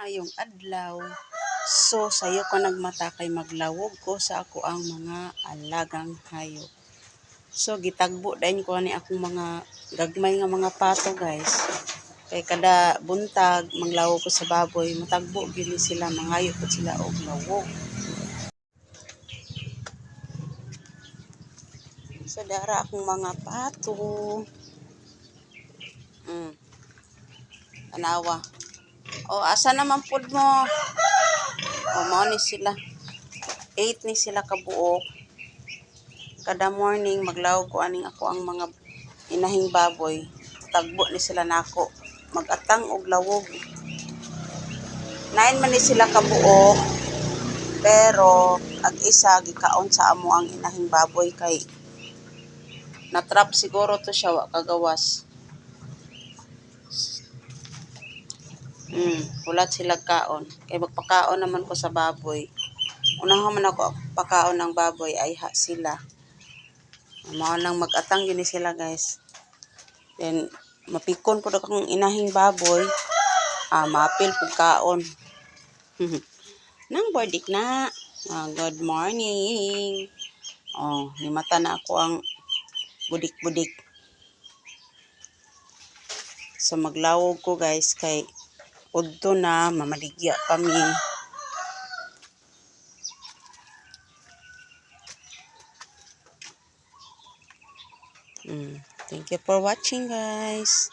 Maayong adlaw. So sayo ko nagmata kay maglawog ko sa ako ang mga alagang hayop. So gitagbo dayon ko ani akong mga gagmay nga mga pato, guys. Kay kada buntag manglawog ko sa baboy, matagbo gyud ni sila, mangayo pud sila og lawog. So dara akong mga pato. Tanawa. O asa naman pud mo? O mao ni sila. 8 ni sila kabuok. Kada morning maglawog ko aning ako ang mga inahing baboy. Tagbo ni sila nako. Magatang og lawog. 9 man ni sila kabuok. Pero ag isa gikaon sa amo ang inahing baboy kay natrap siguro to siya, wa kagawas. Hulat sila kaon. Kay magpakaon naman ko sa baboy. Unahon man ako pakaon ng baboy ay ha sila. Mao nang mag-atang gyud ni sila, guys. Then mapikon pud akong inahing baboy. Ah, maapil pud kaon. Nang bordik na. Ah, good morning. Oh, nimata na ako ang budik-budik. So maglawog ko, guys, kay udto na, mamaligya pa mi. Thank you for watching, guys.